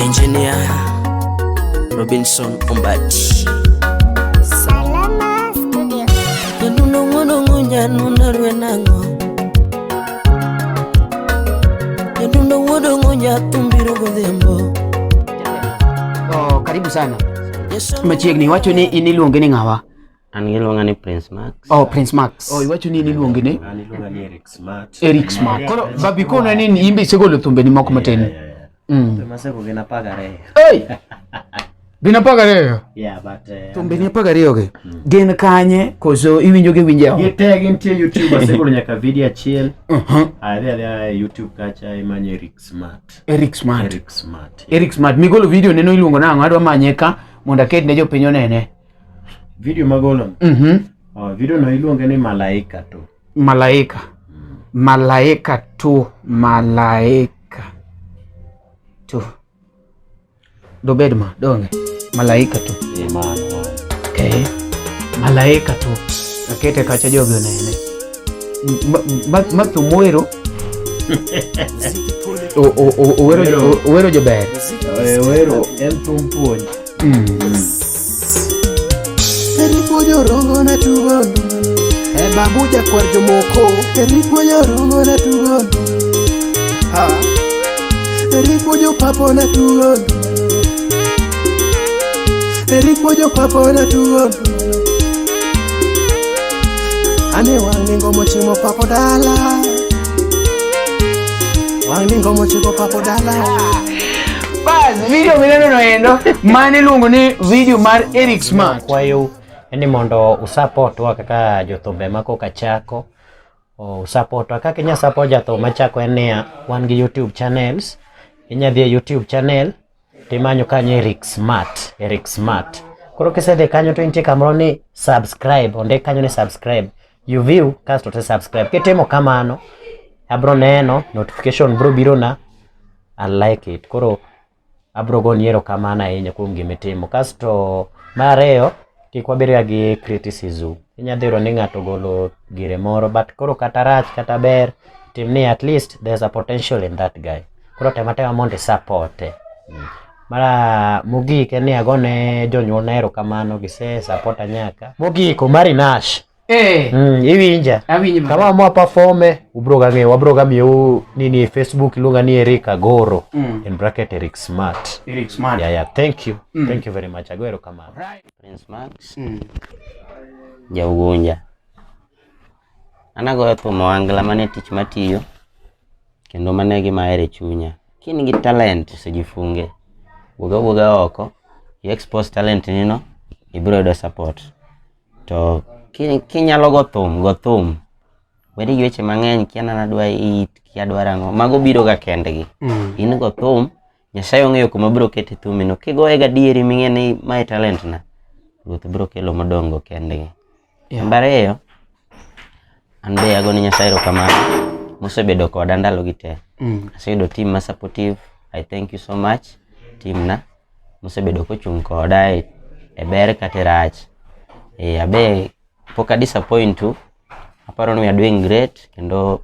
Engineer Robinson Ombati. Salama Studio. Nyadundo wuod nyanuna rwe nang'o? Nyadundo wuod Ong'unya thum biro godhiambo. Oh, karibu sana. Machiegni iwacho ni in iluongi ni ng'awa? An giluonga ni Prince Max. Oh, Prince Max. Oh, iwacho ni in iluongi ni An iluonga ni Eric Smart. Eric Smart. Koro babi kona ni in be isegolo thumbeni moko matin. Thumbe masego gin 12. Hey! Gin 12? Yeah, but Thumbeni 12 gi. Gin kanye koso iwinjo gi winje ot? Gite gintie YouTube, asegolo nyaka video achiel. Adhi adhiya e YouTube kacha imanyo Eric Smart. Eric Smart. Eric Smart. Eric Smart. Migolo video neno iluongo nang'o? Adwa manye ka mondo aket ne jopiny onene. Video magolo. Oh, video no iluonge ni Malaika to. Malaika. Malaika tu. Malaika tu. Dobed ma, donge. Malaika tu. Eh, mano. Okay. Malaika tu. Akete kacha jogi onene. Ma thum wero. Owero jober. Wero en thum puonj. Eripo jorongo na tugo e babu jakwar jomoko. Eripo jorongo na tugo ha. Eripo jopapo na tugo. Eripo jopapo na tugo. Ane wang' ningo mochimo papo dala. Wang' ningo mochimo papo dala. Bas, video mineno no endo, mane iluongo ni video mar Eric Smart. Kwayo en ni mondo usupportwa kaka jothumbe ma koka chako. Usupportwa kaka inya support jathum machako en niya, wan gi YouTube channels. Inya dhi e YouTube channel timanyo kanyo Eric Smart, Eric Smart. Koro kisedhi kanyo to nitie kamoro ni subscribe, ondik kanyo ni subscribe. You view kasto te subscribe. Kitimo kamano, abro neno notification bro biro na I like it. Koro abro goni erokamano ahinya kuom gimitimo. Kasto mar ariyo, kik wabed ga gi criticism. Inya dhi yudo ni ng'ato ogolo gire moro but koro kata rach kata ber, tim ni at least there's a potential in that guy. Koro tem atema mondo i-support. Mar mogik en ni agone jonyuolna erokamano, gise supporta nyaka. Mogik Omari Nash. Iwinja? Awinji maber. Kama mwa performe, ubro ga ng'eyo, wabro ga miyou nini e Facebook iluonga ni Eric Agoro. In bracket Eric Smart. Eric Smart. Yeah, thank you. Thank you very much. Ago erokamano. Prince Max. Jaugunja. An agoyo thum ohangla mane tich matiyo kendo mano e gima ahero e chunya. Ka in gi talent usijifunge. Wuog awuoga oko, i expose talent ni no, ibiro yudo support. To kinyalo go thum, go thum. Weri gi weche mang'eny kia nana adwa it, kia adwaro ang'o. Mago biro ga kendgi. In go thum, Nyasaye ong'eyo kuma biro kete thumi no. Kigoye gadieri ming'e ni mae talent na, Ruoth biro kelo modongo kendgi. Namba ariyo, an be agone Nyasaye erokamano mosebedo koda ndalo gi te. Aseyudo team ma supportive, I thank you so much team na mosebedo kochung' koda e ber kata e rach. Abe pok a disappoint u, aparo ni we are doing great kendo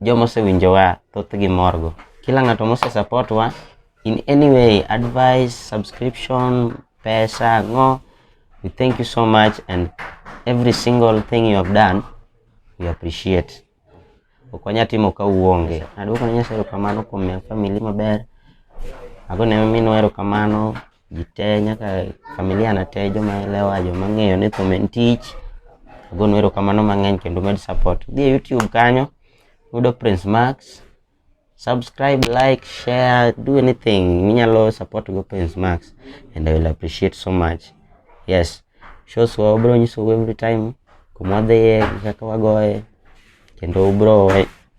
joma osewinjowa thothgi mor go. Kila ng'ato mose support wa in any way, advice, subscription, pesa, ang'o, we thank you so much and every single thing you have done, we appreciate. Ok wanyal timo ka uonge. Aduoko ne Nyasaye erokamano kuom miya family maber. Agone minwa erokamano, ji te nyaka familia na te, joma elewa, joma ng'eyo ni thum en tich. Agonu erokamano mang'eny kendo med support. Dhi e YouTube kanyo, yudo Prince Max, subscribe, like, share, do anything minyalo support go Prince Max and I will appreciate so much. Yes, shows wa wabro nyisou every time kuma wadhiye kaka wagoye kendo ubro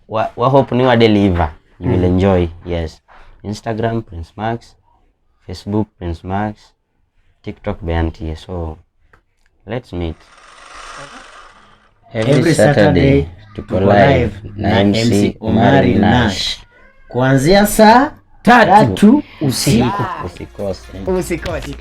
wa hope ni wa deliver you will enjoy. Yes, Instagram Prince Max, Facebook Prince Max, TikTok be antie, so let's meet Every Saturday tuko live na MC Omari Nash kuanzia saa 3 usiku. Usikose. Usikose.